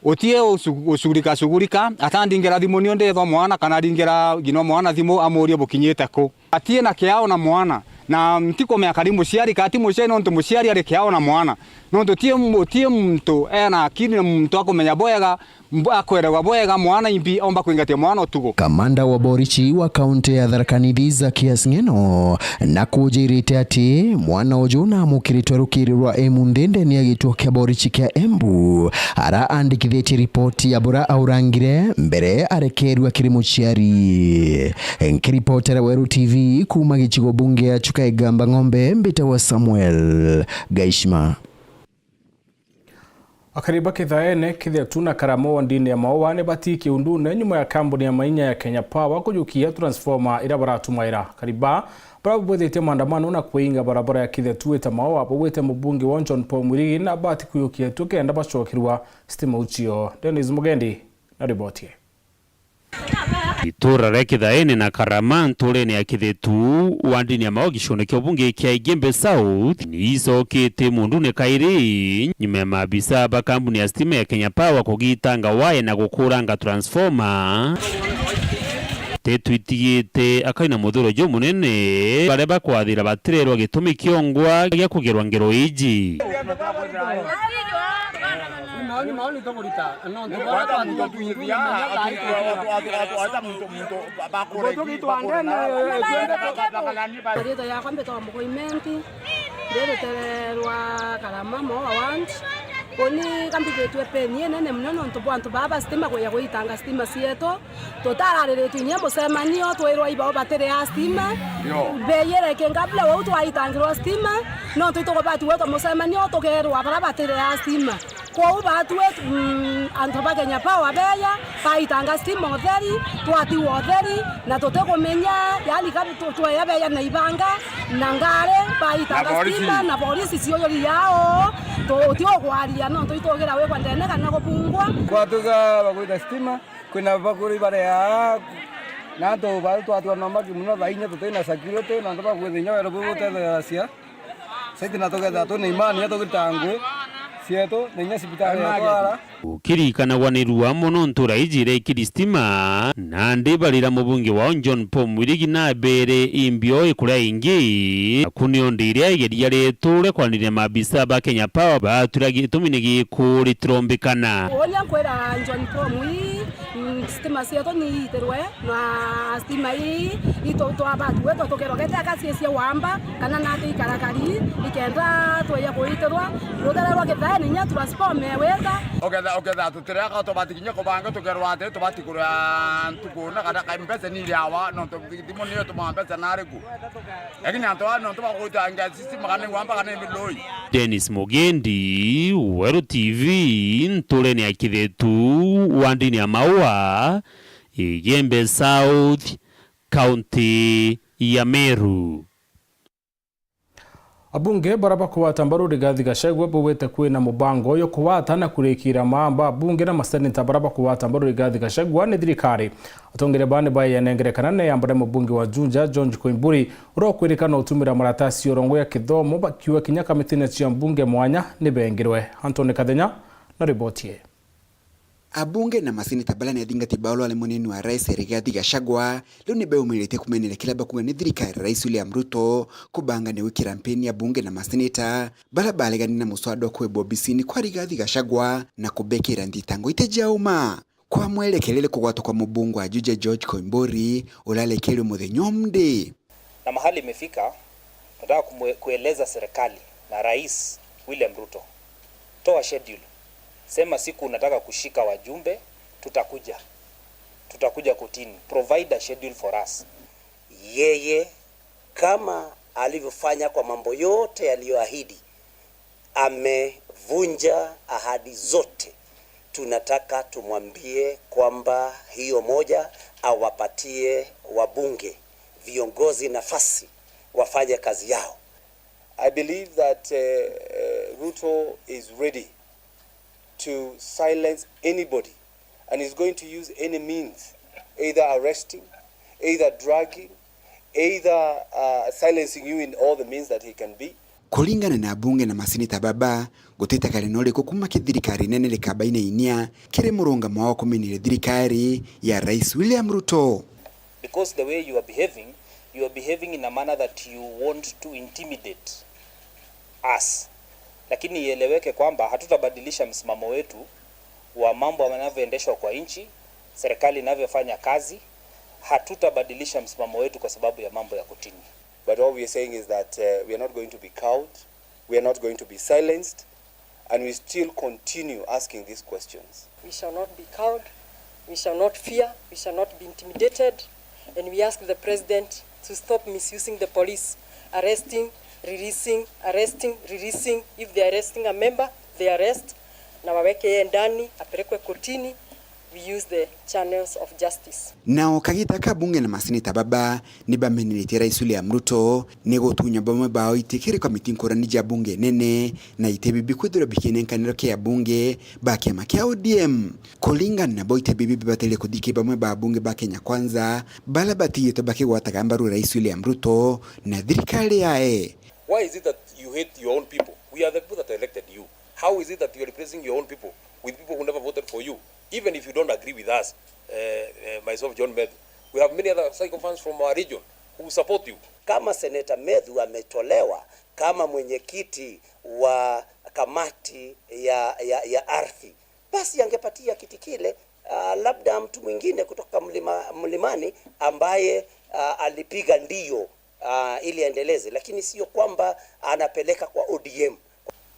Utie ucu-, ucugurika cugurika, atandingira thimu nio ndithwa mwana, kana aringira ngino mwana thimu amurie bukinyite ku. Atie na kiao na mwana, na ntikumenya kari muciari kana ti muciari, nontu muciari ari kiao na mwana. Nontu tie mu-, tie muntu ena akiri na muntu akumenya bwega, mb-, akwererwa bwega mwana imbi omba kuingatia mwana utugo. Kamanda wa borisi wa kaunti ya Tharaka Nithi, Zakias Ng'eno, na kujirite ati mwana uju namukiritwe rukiri rwa imunthi ndene ya gituo kia borisi kia Embu, ara andikithitie ripoti ya bura aurangire mbere arekerua kiri muciari. Nkiripotera Weru T V kuuma gicigo bunge ya Chuka Igamba Ng'ombe, mbitagwa Samuel Gaishima. Akari ba Kithaene, Kithetu na Karama wondini ya Maua ni bati kiundune nyuma ya kambuni ya mainya ya Kenya Power kujukia transformer iria baratumaira. Akari ba bara bubwithitie maandamano na kuinga barabara ya Kithetu ita Maua, baugite mubunge wa John Paul Mwirigi na bati kujukia tu kenda bacokerwa stima ucio. Dennis Mugendi na riboti. Itura ria Kithaene na Karama nturene ya Kithetu, wandini ya Maua gicione kia ubunge kia Igembe South, ni icokete mundune kairi, nyuma ya maabisa ba kambuni ya stima ya Kenya Power kugitanga waya na gukuranga transformer. Tetu itigite akaina muthuro jumunene, baria bakwathira batirerwa gitumi kiongwa gia kugerwa ngero iji. Riitwa yakwa mbitagwa Mugoi Menti, ndi rutere rwa Karama, Maua Ward. Uni kambithitue peni inene mono nontu bwa antu baa ba stima kuja kuitanga stima cietu. Tutarariritue inya mucemanio, twirwa ibao batiria stima. Bei irekinga bula uu twaitangirwa stima, nontu itukubati gwitwa mucemanio tukerwa bara batiria stima. Kwou batwi, mm, antu ba Kenya Power beya, baitanga stima utheri, twatigwa utheri, na tutikumenya, yani ka tu-, tweya beya na ibanga, na ngari, baitanga stima, na borisi ciuyuri yao, tu-, utiugwaria, nontu itugira wikwa ndene kana gubungwa. Kwatuga bagwita stima, kwina bakuri baria, na antu bari twatigwa na maki muno thaa inya tutina security, nontu bakwithinya wero bubutetheracia. Seti na tugetha twina imani ya tugita ngui cietu na inya cibitari ya twara. Ukirikanagwa ni rua mono ntura iji iria ikiri stima, nandi barira mubunge wao John Paul Mwirigi na abere imbio ikuria ingi. Aku nio ndi iria igeria ritu ria kwaraniria maabisa ba Kenya Power batwira gitumi ni gikuri tirombikana. Uria nkwira John Paul Mwirigi, mm, stima cietu ni iitirwe. Na stima ii, itu twabatue twa tukerwa gete akacicia wamba, kana nati ikarakari, ikenda tweya kuitirwa. Rutere rwa Kithae ni inya transformer weta. Uketha, uketha tutireka tubati kinya kubanga tukerwa ati tubati kuria ntuku na kana ka mbeca ni iriawa, nontu thimu niyo tumaa mbeca nari ku. Lakini antu aa nontu bagwita ngeci stima kana ni wamba kana ni miloi. Dennis Mugendi, Weru T V, nturene ya Kithitu, wandini ya Maua. Igembe South, kaunti ya Meru. Abunge bara bakugwata mbaru Rigathi Gachagua baugite kwina mubango uyu kugwata na kurikira maamba abunge na maseneta bara bakugwata mbaru Rigathi Gachagua ni thirikari. Atongeria baa ni baeyanengerekana na yambare mubunge wa Juja, George Koimburi, uria ukwirikana utumira maratasi ya urongo ya kithomo, bakiuga kinya kamitine cia mbunge mwanya ni bengirwe. Antoni Kathenya na riboti ii. Abunge na maseneta baria ni athingati bao rwari munini wa rais Rigathi Gachagua, riu ni beumirite kumeneria kiria bakuuga ni thirikari ya rais William Ruto kubanga ni gwikira mpeni abunge na maseneta baria baregani na muswada wa kwebwa obisini kwa Rigathi Gachagua na kubekira nthitango ite cia uma. Kwa mwerekerere kugwatwa kwa mubunge wa Juja George Koimburi, uria arekerwe muthenya umdi. Na mahali imefika, nataka kumwe-, kueleza serikali na Rais William Ruto, toa schedule. Sema siku unataka kushika wajumbe, tutakuja. Tutakuja kotini. Provide a schedule for us. Yeye, kama alivyofanya kwa mambo yote yaliyoahidi, amevunja ahadi zote. Tunataka tumwambie kwamba hiyo moja, awapatie wabunge, viongozi nafasi wafanye kazi yao. I believe that, eh, eh, Ruto is ready to silence anybody and is going to use any means, either arresting, either dragging, either, uh, silencing you in all the means that he can be. Kuringana na abunge na maseneta baba, gutitakari na uriku kuuma ki thirikari nene rikabainainia kiri murungamo wao kumeneria thirikari ya Rais William Ruto. Because the way you are behaving, you are behaving in a manner that you want to intimidate us. Lakini ieleweke kwamba hatutabadilisha msimamo wetu wa mambo yanavyoendeshwa kwa nchi, serikali inavyofanya kazi. Hatutabadilisha msimamo wetu kwa sababu ya mambo ya kotini. But all we are saying is that, uh, we are not going to be cowed, we are not going to be silenced, and we still continue asking these questions. We shall not be cowed, we shall not fear, we shall not be intimidated, and we ask the president to stop misusing the police, arresting, releasing, arresting, releasing. If they are arresting a member, they arrest, na waweke yeye ndani, apelekwe kotini. We use the channels of justice. Nao kagita ka bunge na maseneta baba ni bameneretie Rais William Ruto ni gutunya bamwe bao iti kiri komiti nkurani cia bunge nene na iti bibi kwithirwa bikinenkanirwa ki abunge ba kiama kia O D M. Kuringana nabo iti bibi bibateire kuthiki bamwe ba abunge ba Kenya Kwanza baria batigitwe bakigwataga mbaru Rais William Ruto na thirikari yae. Why is it that you hate your own people? We are the people that elected you. How is it that you are replacing your own people with people who never voted for you? Even if you don't agree with us, eh, eh, myself, John Methu, we have many other sycophants from our region who support you. Kama Senator Methu ametolewa kama mwenyekiti wa kamati ya, ya, ya ardhi, basi angepatia kiti kile, ah, labda mtu mwingine kutoka mlima, mlimani ambaye, ah, alipiga ndio, ah, ili aendeleze, lakini sio kwamba anapeleka kwa O D M.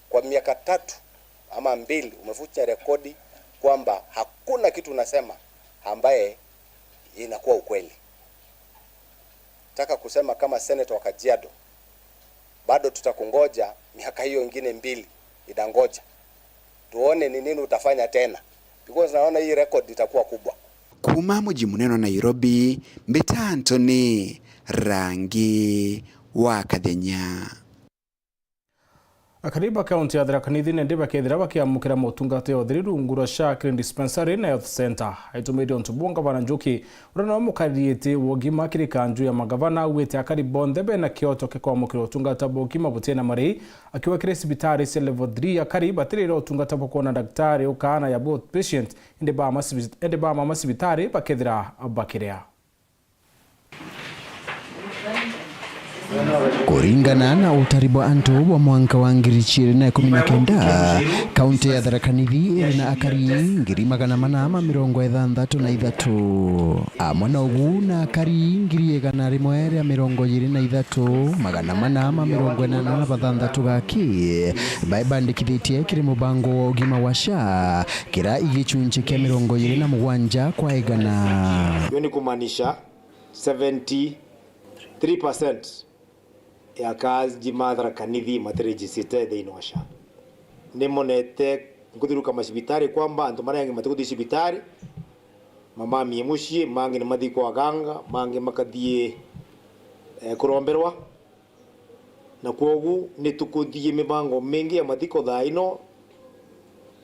Kwa miaka tatu ama mbili umevunja rekodi kwamba hakuna kitu unasema ambaye inakuwa ukweli. Nataka kusema kama senator wa Kajiado, bado tutakungoja miaka hiyo ingine mbili inangoja. Tuone ni nini utafanya tena, because naona hii record itakuwa kubwa. Kuuma muji munene wa Nairobi, mbita Anthony Rangi wa Kathenya. Akari ba kaunti ya Tharaka Nithi nindi bakethira bakiamukira motungata ya utheri rungu rwa SHA Clean Dispensary na Health Centre. Aitumiri untu buu, Ngavana Njuki, uria niwe mukariri wa ugima kiri kanju ya magavana, augite akari bonthe bena kioto kia kwamukira utungata bwa ugima butina marii, akiuga kiri cibitari cia level three akari batirira utungata bwa kwona ndagitari ukaana ya outpatient, indi bama cibi-, indi bama macibitari bakethira bakiria. Kuringana na utari bwa antu bwa mwanka wa ngiri ciiri na ikumi na kenda, kaunti ya Tharaka Nithi iri na akari ngiri magana mana ma mirongo ithanthatu na ithatu, amwe na ugu na akari ngiri igana rimwe ria mirongo iiri na ithatu, magana mana ma mirongo inana na bathanthatu gaki baibandikithitie kiri mubango wa ugima wa SHA, kira igicunci kia mirongo iiri na mugwanja kwa igana. Hiyo ni kumaanisha seventy-three percent ya akaaji ma Tharaka Nithi matirijicite thiini wa SHA. Nimonete nkuthiruka macibitari kwamba antu maria angi matikuthii cibitari, mamamie mucii, mangi ni mathii kwa aganga, mangi makathii, eh, kuromberwa. Na kwogu ni tukuthii mibango mingi ya mathiko thaa ino,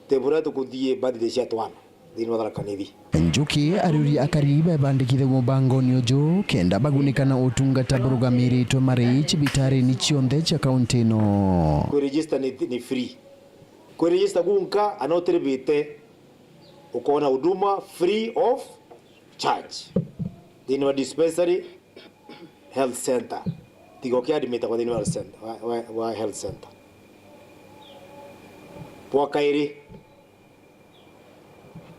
ti buria tukuthii birthday cia twana thiini wa Tharaka Nithi. Njuki ariuria akari bebandikithe mubangoni uju kenda bagunika na utungata burugamiritwe mari cibitarini cionthe cia kaunti ino. Kwi register ni, ni free. Kwi register gunka, ana utiribite, ukona huduma free of charge thiini wa dispensary, health center. Tiga ukiadmita kwa thiini wa health center, wa, wa, wa health center. Bwa kairi,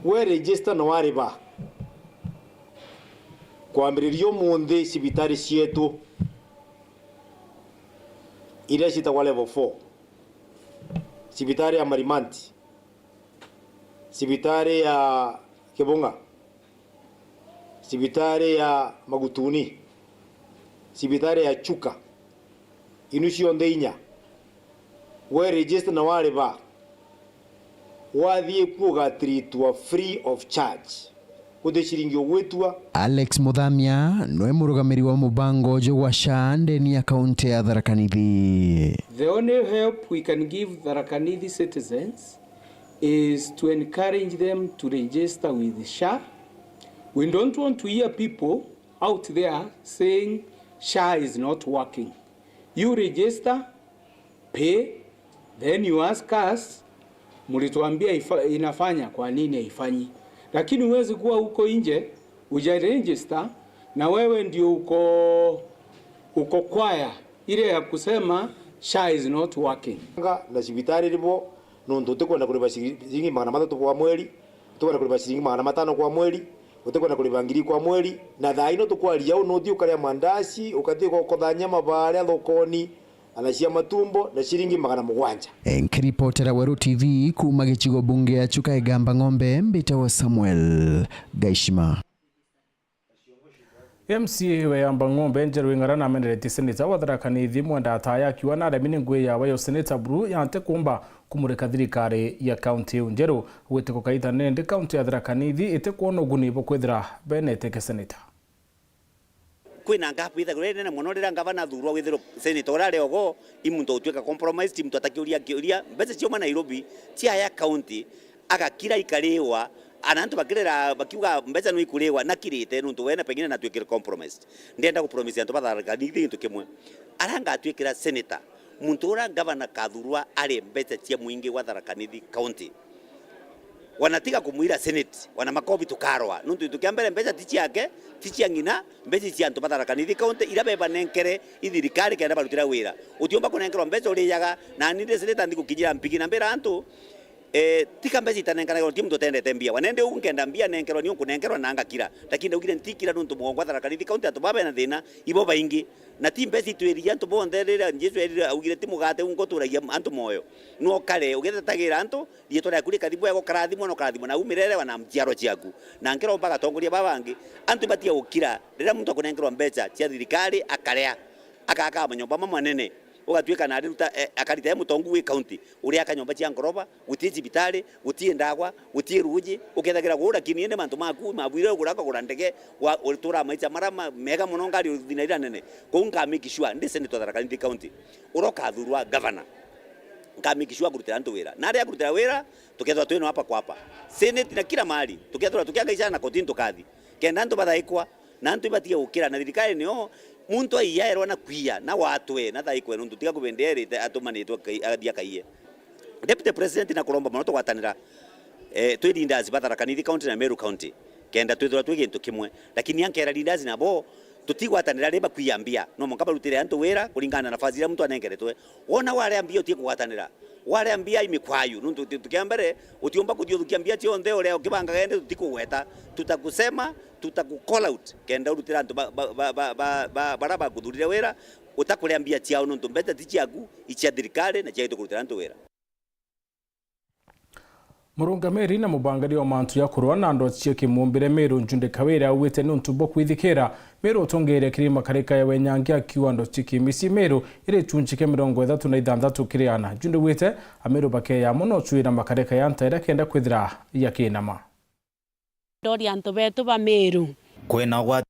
we register na wariba. Kwambiriria umunthi, cibitari cietu iria ciitagwa level four, cibitari ya Marimanti, cibitari ya Kibunga, cibitari ya Magutuni, cibitari ya Chuka, inu cionthe inya, we register na wariba, wathii kuo ugatiritwa free of charge. Guti ciringi ugwitua. Alex Muthamia niwe murugamiri wa mubango uju gwa SHA ndeni ya kaunti ya Tharaka Nithi. The only help we can give Tharaka Nithi citizens is to encourage them to register with SHA. We don't want to hear people out there saying SHA is not working. You register, pay, then you ask us, mlituambia ifa-, inafanya, kwa nini haifanyi? Lakini huwezi kuwa huko nje, uja register, na wewe ndio uko, uko kwaya ile ya kusema SHA is not working. Na cibitari ribo, nontu utikwenda kuriba ciringi magana mathatu kwa mweri, utikwenda kuriba ciringi magana matano kwa mweri, utikwenda kuriba ngiri kwa mweri, na thaa ino tukwaria uu, nuthi ukaria mandaci, ukathi ukokotha nyama baria thokoni, ana cia matumbo na ciringi magana mugwanja. Nkiripotera Weru T V kuuma gicigo bunge ya Chuka Igamba Ng'ombe, mbitawa Samuel Gaishima. M C A wa Igamba Ng'ombe, Njeru Ing'ara, nameneretie seneta wa Tharaka Nithi Mwenda Ataya akiuga naremi ni ngui yawe ya useneta buru yante kuumba kumurika thirikari ya kaunti iu. Njeru augite gukaita nindi kaunti ya Tharaka Nithi itikwona uguni bwa kwithira beneteke seneta. Kwina gap ithagirwa inene mono riria ngavana athurwa, withirwe senator uria ari ogo, i muntu utuika compromised, i muntu atakiuria kiuria. Mbeca ciauma Nairobi, ciaya county, agakira ikariwa, ana antu bakirira bakiuga mbeca no ikuriwa, nakirite nontu wena pengine natuikire compromised. Ndienda gupromise antu ba Tharaka Nithi gintu kimwe. Aria ngatuikira senator, muntu uria ngavana kathurwa ari mbeca cia muingi wa Tharaka Nithi county. Wanatiga kumwira senate, wana makobi tukarwa. Nontu gintu kia mbere mbeca ti ciake, ti cia ng'ina, mbeca cia antu ba Tharaka Nithi county, iria bebanenkere i thirikari kenda barutira wira. Utiumba kunenkerwa mbeca urijaga, na ni ndi seneta nthi gukinyira mpigi na mbira antu, eh, tika mbeca itanenkanagirwa, ti muntu utendete mbia. Wanende uu nkenda mbia nenkerwa, nio nkunenkerwa na ngakira. Lakini ndaugire ntikira nontu mugongo wa Tharaka Nithi county antu baba bena thina, ibo baingi. Na ti mbeca itwiririe antu bonthe, riria Jesu erire, augire, "Ti mugate unka uturagia antu moyo. No ukare ugitetagira antu, riitwa riaku rikathimwa, ega ukarathimwa na ukarathimwa na umirere wa na njiarwa ciaku." Na nkiromba atongoria baba bangi, antu batia gukira, riria muntu akunenkerwa mbeca cia thirikari, akaria, akaka manyomba mamwe manene. Ugatuika nari ruta, eh, akarita e mutongu wi county, uriaka nyomba cia ngoroba, gutii cibitari, gutii ndagwa, gutii ruuji, ukethagira guu, lakini indi mantu maku mabwire ugura, ukagura ndege, wa, utura maisha mara ma-, mega mono, ngari uthina ira nene. Kou nka make sure ndi senator Tharaka Nithi County, uria ukathurwa governor, nka make sure akurutira antu wira. Na aria akurutira wira, tukethirwa twina hapa kwa hapa. Senate na kila mahali, tukethirwa tukiangaicana na kotini tukathi. Kenda antu bathaikwa, na antu ibatige gukira, na thirikari nio muntu aiya erwa na kwiya, na watwe, na thaikwe nuntu tiga kubende erite atumanitwe kai-, athia kaiye. Deputy President, na kuromba mono tugwatanira, eh, twi leaders ba Tharaka Nithi County na Meru County, kenda twithirwa twi gintu kimwe. Lakini ankera leaders nabo, tutigwatanira ri bakwiya mbia. No mwanka barutire antu wira kuringana na nafasi iria muntu anengeretwe. Wona warea mbia utie kugwatanira. Warea mbia imikwayu, nuntu kintu kia mbere, utiumba kuthiuthukia mbia cionthe uria ukibangaga ende tutikugweta. Tutakusema, tutaku call out, kenda urutira antu ba, ba, ba, ba, ba, ba, bara bakuthurire wira, utakuria mbia ciao, nuntu mbeca ti ciaku, i cia thirikari na ciagitwe kurutira antu wira. Murungamiri na mubangiri wa mantu ya kurua na ndochi cia kimumbire Meru, Njunde Kawira, augite ni untu bwa kwithikira Meru utongeria kiri makarika ya Wenyangi, akiuga ndochi kimisi Meru iri chunchi kia mirongo ithatu na ithanthatu kiri ana. Njunde augite Ameru bakeya mono chuira makarika ya ntaira kenda kwithira yakinama. Ndoria antu betu ba Meru. Kwina ugwati.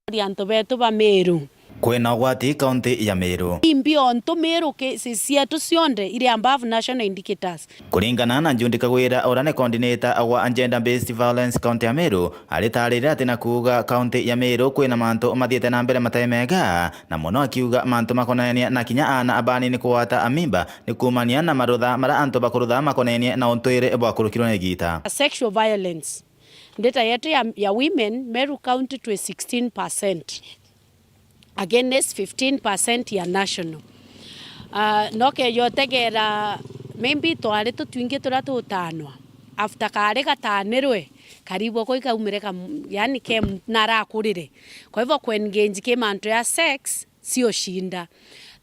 Ndoria antu betu ba Meru. Kwina ugwati kaunti ya Meru. Imbi ontu Meru cases cietu cionthe iri above national indicators. Kuringana na Njunde Kawira, uria ni coordinator wa gender based violence kaunti ya Meru, aritarire ati na kuuga kaunti ya Meru kwina mantu mathiite na mbere matai mega, na mono akiuga mantu makonainie na kinya aana abanini kugwata amimba ni kuumania na marutha maria antu bakurutha makonainie na untwiri bwa kurukirwa ni giita. Sexual violence. Ndeta yetu ya, ya women, Meru County twi sixteen percent against fifteen percent ya national. Ah, nokeja utegera, maybe twari tutwingi turia tutanwa. After kari gatanirwe, karibwa ko ikaumire ka, yani ke narakurire. Kwa hivyo, kuengage ki mantu ya sex, sio shinda.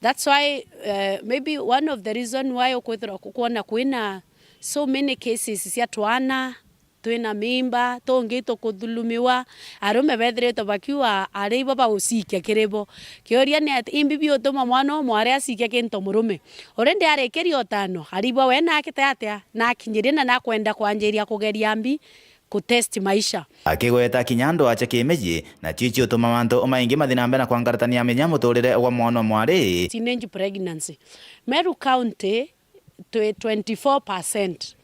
That's why, eh, maybe one of the reason why ukwithirwa kukwona kwina so many cases cia twana twina mimba, tungi tukuthulumiwa, arume bethiritwe bakiuga ari ibo bagucikia kiri bo. Kiuria ni ati, imbi biutuma mwana umwe ari acikia kintu murume? Already arikiria utano, ari ibo we nakite atia? Nakinyirie na nakwenda kwanjiria kugeria mbi, ku test maisha. Akigweta kinya ndwaa cia kimiji, na cio ciutuma mantu maingi mathi na mbere na kwangaratania minya muturire wa mwana mwari. Teenage pregnancy. Meru County, twi twenty-four percent.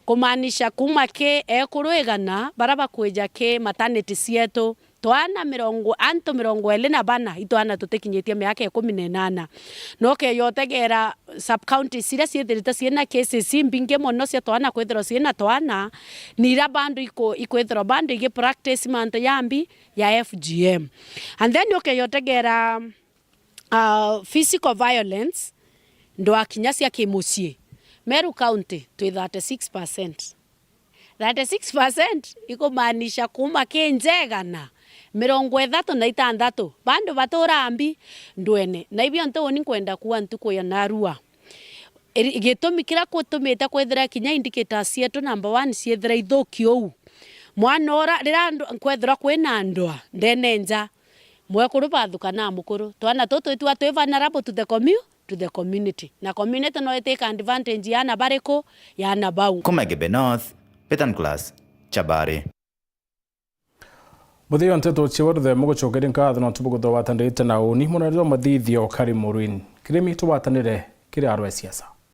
Kumaanisha kuma ki ekuru igana bara bakwija ki maternity cietu, twana mirongo, antu mirongo iri na bana itwana tutikinyitie miaka ikumi na inana. No ukeja utegera sub counties iria ciithirite ciina cases imbingi mono cia twana kwithirwa ciina twana, ni iria bado iku-, ikwithirwa bado igi practice mantu ya mbi ya F G M. And then ukeja utegera, uh, physical violence, ndwaa kinya cia kimucii. Meru County twi thirty-six percent. Thirty-six percent ikumaanisha kuma ki nja igana mirongo ithatu na itantatu bandu baturaa mbi ndwene. Na ibio ntu uni nkwenda kuuga ntuku ya narua. Iri-, gitumi kiria gutumite kwithira kinya indicators cietu number one ciithira ithuki uu. Mwana ura, riria andu, kwethirwa kwina ndwaa ndene nja, mwekuru bathuka na mukuru. Twana tutu itwa twi vulnerable to the commu-, to the community. Na community no itake advantage ya ana bariku? Ya ana bau. Kuma Igembe North, Peter Nicholas, Chabari. Muthia nteto cia Waruthemu gucokeria nkatho nontu bwa kuthugatanirite na uni munene wa mathithio Kari Murwin. Kirimi tugwatanire kiri arwa siasa.